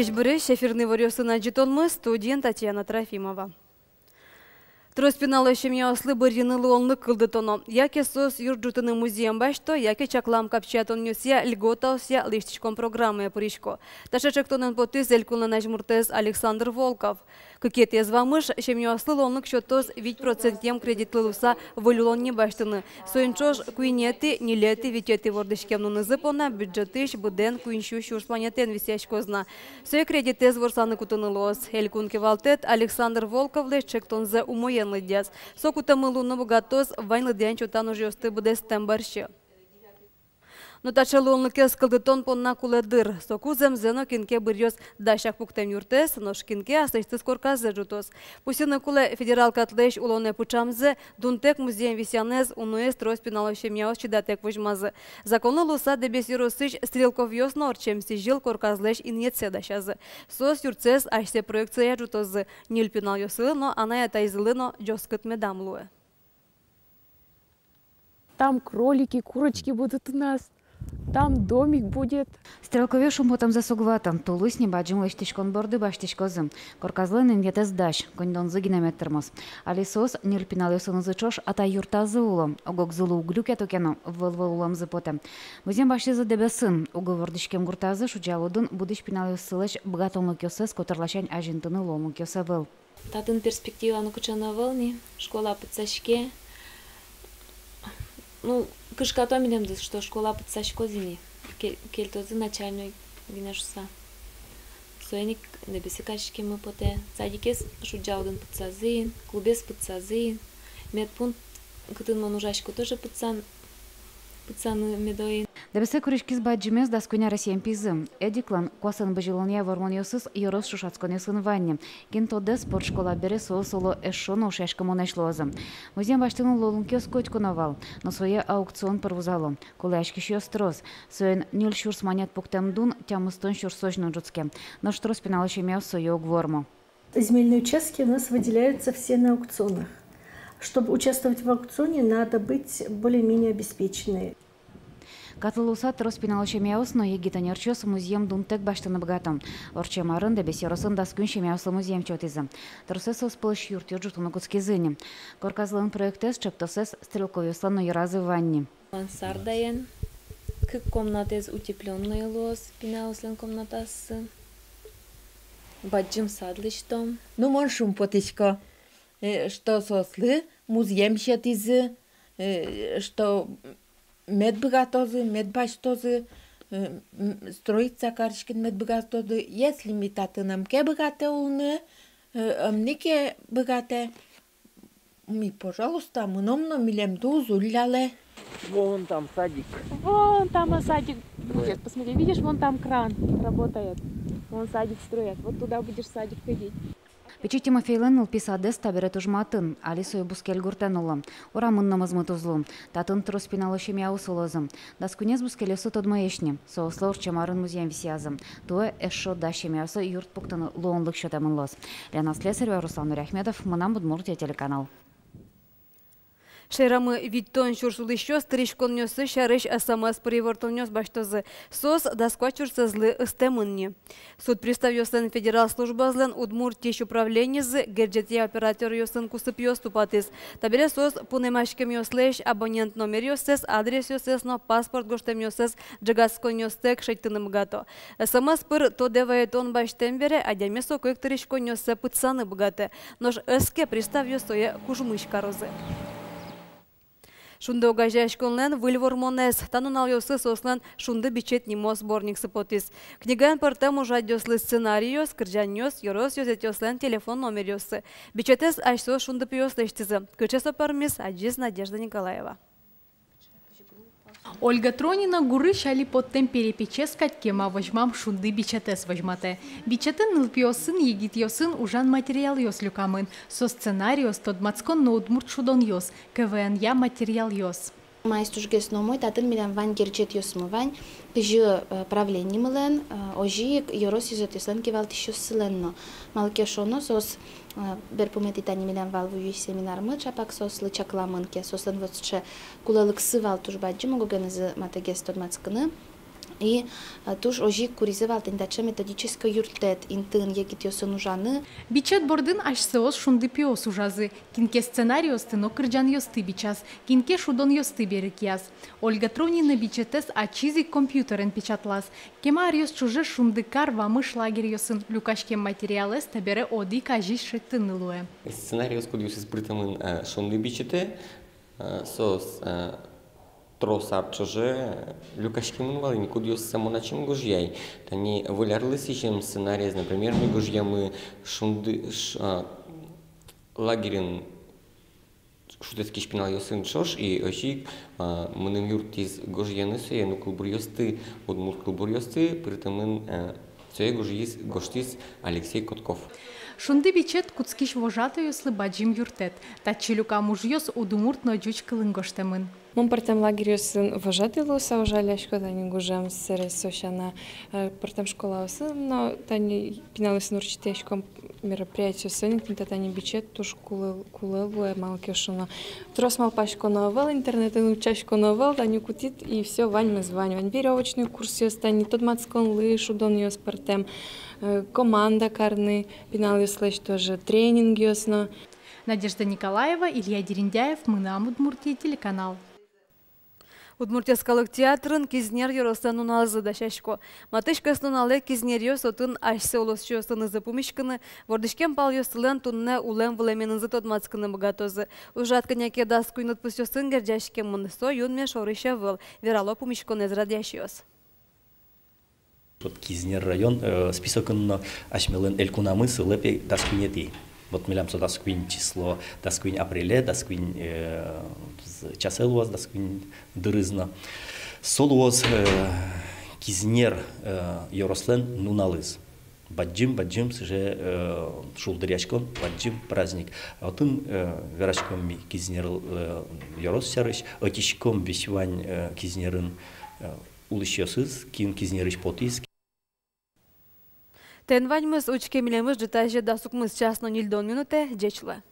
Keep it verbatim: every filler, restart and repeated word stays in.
Ӟечбуресь! Эфирын иворъёсын адӟытонмы, студиын Татьяна Трофимова. Трос пиналъёс семьяослы бырйыны луонлык кылдытоно. Яке соос юрт ӝутыны музъем басьто, яке чаклам капчиятонъёсъя, льготаосъя лэсьтӥськон программае пырисько. Таӵе ӵектонэн потӥз элькунлэн азьмуртэз Александр Волков. Кыкетӥез вамыш: семьяослы луонлык сётоз вить процентъем кредитлы луыса выль улонни басьтыны. Соин ӵош куинетӥ, ньылетӥ, витетӥ вордӥськем нунызы понна бюджетысь быдэн куинь сю сюрс манетэн висъяськоз на. Сое кредитэз ворсаны кутыны луоз. Элькун кивалтэт Александр Волковлэсь ӵектонзэ умоен лыдъяз. Со кутэмын луыны быгатоз вань лыдъян-чотан ужъёсты быдэстэм бӧрсьы. Но таӵе луонлыкез кылдытон понна кулэ дыр. Соку зэмзэ но кин ке быръёз дасяк пуктэм юртэз, нош кин ке аслэсьтыз корказэ ӝутоз. Пусйыны кулэ, федерал катлэсь улонэ пыӵамзэ, дунтэк музъем висъянэз уноез трос пиналъёс семьяос чидатэк возьмазы. Законлы луыса, Дэбес ёросысь Стрелковъёс но ортчем сӥзьыл корказлэсь инъетсэ дасязы. Соос юртсэс асьсэ проектсыя ӝутозы. Ньыль пиналъёслы но, анай-атайзылы но ӟоскыт медам луэ. Там кролики, курочки будут у нас. Там домик будет. Стрелковъёс шумпотэмзэс уг вато. Тулыс ни бадӟым лэсьтӥськон борды басьтӥськозы. Корказлэн инъетэз дась, коньдонзы гинэ мед тырмоз. Али соос ньыль пиналъёсынызы ӵош атай юртазы уло. Ог-огзылы уг люкето ке но, выль-выль улэмзы потэ. Музъем басьтӥзы Дэбесын. Уго вордӥськем гуртазы Шудӟа Удын будӥсь пиналъёссылэсь быгатонлыкъёссэс котырласянь азинтыны луонлыкъёс ӧвӧл. Татын перспектива но кыӵе но ӧвӧл ни, школа пытсаське. Ну, кышкато милемды, что школа пытсаськоз ини. Ке-, кельтозы начальной гинэ шуыса. Соин ик Дэбесы кариськеммы потэ. Садикез Шудӟа Удын пытсазы ини, клубез пытсазы ини. Медпункт, кытын мон ужасько, тоже пытсан-, пытсаны медо ини. Дэбесэ куриськиз бадӟымез дас куинь аресъем пизы. Эдиклэн куасэн бызьылонъя вормонъёсыз ёрос ӵошатсконъёсын вань ни. Кин тодэ, спортшкола бере соос, оло, эшшо но ушъяськымонэсь луозы. Музъем басьтыны луонлыкъёс котьку но вал, но сое аукцион пыр вузало. Кулэяськисьёс трос. Соин ньыль сюрс манет пуктэм дун тямыстон сюрсозь но ӝутске. Нош трос пинал семьяос сое уг вормо. Земельные участки у нас выделяются все на аукционах. Чтобы участвовать в аукционе, надо быть более-менее обеспеченной. Катлы луыса, трос пинал семьяос но егит ӧнерчиос музъем дунтэк басьтыны быгато. Ортчем арын Дэбес ёросын дас куинь семьяослы музъем сётӥзы. Тросэз соос пӧлысь юртъёс ӝутыны кутскизы ини. Корказлэн проектэз, ӵектосэз Стрелковъёслэн но йыразы вань ни. Мансардаен, кык комнатэз утеплённой луоз, пиналъёслэн комнатаоссы. Бадӟым сад лэсьтом. Ну, мон шумпотӥсько, э, что соослы музъем сётӥзы, э, что мед быгатозы, мед басьтозы, э, м, строиться кариськыны мед быгатозы. Если ми татын ӧм ке быгатэ улыны, э, ӧм ни ке быгатэ, ми, пожалуйста, мыном но, милемды уз уллялэ. Вон там садик. Вон там, а, садик будет. Посмотри, видишь, вон там кран работает. Вон садик строят. Вот туда будешь садик ходить. Пичи Тимофейлэн нылпи садэз табере туж матын. Али сое бускель гуртэ нулло. Урамын но мозмыт уз лу. Татын трос пинал семьяос улозы. Дас куинез бускельёслы тодмоесь ни. Соослы ортчем арын музъем висъязы. Туэ эшшо дас семьяослы юрт пуктыны луонлык сётэмын луоз. Лена Слесарева, Руслан Нуриахметов, «Мынам Удмуртие» телеканал. Шаерамы витьтон сюрс улӥсьёс тыриськонъёссы сярысь СМС-пыр ивортонъёс басьтозы. Соос дас куать сюрсэзлы ыстэмын ни. Суд приставъёслэн федерал службазылэн Удмуртиысь управленизы герӟетъя операторъёсын кусыпъёс тупатӥз. Табере соос пунэмаськемъёслэсь абонент номеръёссэс, адресъёссэс но паспорт гожтэмъёссэс ӝегатсконъёстэк шедьтыны быгато. СМС-пыр тодэ вайытон басьтэм бере, адями соку ик тыриськонъёссэ пытсаны быгатэ. Нош ӧз ке, приставъёс сое кужмысь карозы. «Шунды» огазеяськонлэн выль вормонэз. Та нуналъёсы соослэн «Шунды бичет» нимо сборниксы потӥз. Книгаын пӧртэм ужрадъёслы сценарийёс, кырӟанъёс, ёрос ёзэтъёслэн телефон номеръёссы. Бичетэз асьсэос шунды пиос лэсьтӥзы. Кыӵе со пӧрмиз, адӟиз Надежда Николаева. Ольга Тронина гурысь али поттэм перепечез кадь кема возьмам «Шунды» бичетэз возьматэ. Бичетын нылпиосын, егитъёсын ужан материалъёс люкамын. Со сценарийёс, тодматскон но удмурт шудонъёс, КВН-я материалъёс. Маиз тужгес но умой: татын милям вань герӟетъёсмы, вань кызьы, э, правлениемылэн, э, озьы ик ёрос ёзэтъёслэн кивалтӥсьёссылэн но. Малы ке шуоно, соос, э, берпуметӥ тани милям вал вуись семинармы, ӵапак соослы чакламын ке, соослэн вот сыӵе кулэлыксы вал туж бадӟым, ог-огенызы матэгес тодматскыны. И, э, туж озьы ик куризы вал тани таӵе методической юрттэт интыын егитъёсын ужаны. Бичет бордын асьсэос шундыпиос ужазы, кин ке сценариосты но кырӟанъёсты бичаз, кин ке шудонъёсты берыкъяз. Ольга Трунина бичетэз ачиз ик компьютерен печатлаз. Кема аръёс ӵоже «Шундыкар», «Вамыш» лагерьёсын люкаськем материалэз табере одӥг азьысь шедьтыны луэ. Сценариос, кудъёсыз пыртэмын, э, «Шунды» бичетэ, э, соос, э, трос ар ӵоже люкаськемын вал ини, кудъёссэ мон ачим гожъяй. Тани выль арлы сӥзем сценариез, например, ми гожъямы «Шунды», ш-, а, лагерьын шутэтскись пиналъёсын ӵош, и озьы ик, а, мыным юрттӥз гожъяны сое, ну, кылбуръёсты, удмурт кылбуръёсты пыртэмын, а, сое гожъяз, гожтӥз Алексей Котков. «Шунды» бичет — кутскись вожатыйёслы бадӟым юрттэт. Татчы люкам ужъёс удмурт но ӟуч кылын гожтэмын. Мон пӧртэм лагерьёсын вожатый луыса ужалясько, тани гужем сэрен со сяна, э, пӧртэм школаосын но тани пиналъёсын ортчытӥськом мероприятиосын, тӥни та тани бичет туж кулэ, кулэ луэ, малы ке шуоно. Трос малпаськоно ӧвӧл, интернетын утчаськоно ӧвӧл, тани кутӥд, и всё, ваньмыз вань. Вань верёвочный курсъёс, тани тодматсконлы шудонъёс пӧртэм, э, команда карны пиналъёслэсь тоже, тренингъёс но. Надежда Николаева, Илья Дерендяев, «Мынам Удмуртие» телеканал. Удмурт йӧскалык театрын Кизнер ёрослэн нуналзы дасясько. Матысь кӧснуналэ кизнеръёс отын асьсэ улосчиосынызы пумиськыны, вордӥськем палъёссылэн туннэ улэм-вылэменызы тодматскыны быгатозы. Ужрад кӧня ке дас куинь лыдпусъёсын герӟаськемын, со юнме шорысь ӧвӧл, верало пумиськонэз радъясьёс. Вот Кизнер район, э, списокын но асьмелэн элькунамы сылэ, пе, дас куинетӥ. Вот милям со дас куинь число, дас куинь апреле, дас куинь, э, з-, часэ луоз, дас куинь дырыз но. Со луоз, э, Кизнер, э, ёрослэн нуналыз. Бадӟым, бадӟым сыӵе, э, шулдыръяськон, бадӟым праздник. Отын, э, вераськом ми Кизнер, э, ёрос сярысь, ӧтиськом весь вань, э, Кизнерын, э, улӥсьёсыз, кин Кизнерысь потӥз. Тӥни ваньмыз. Учке милемыз ӝытазе дас укмыс час но ньыльдон минутэ. Ӟеч луэ.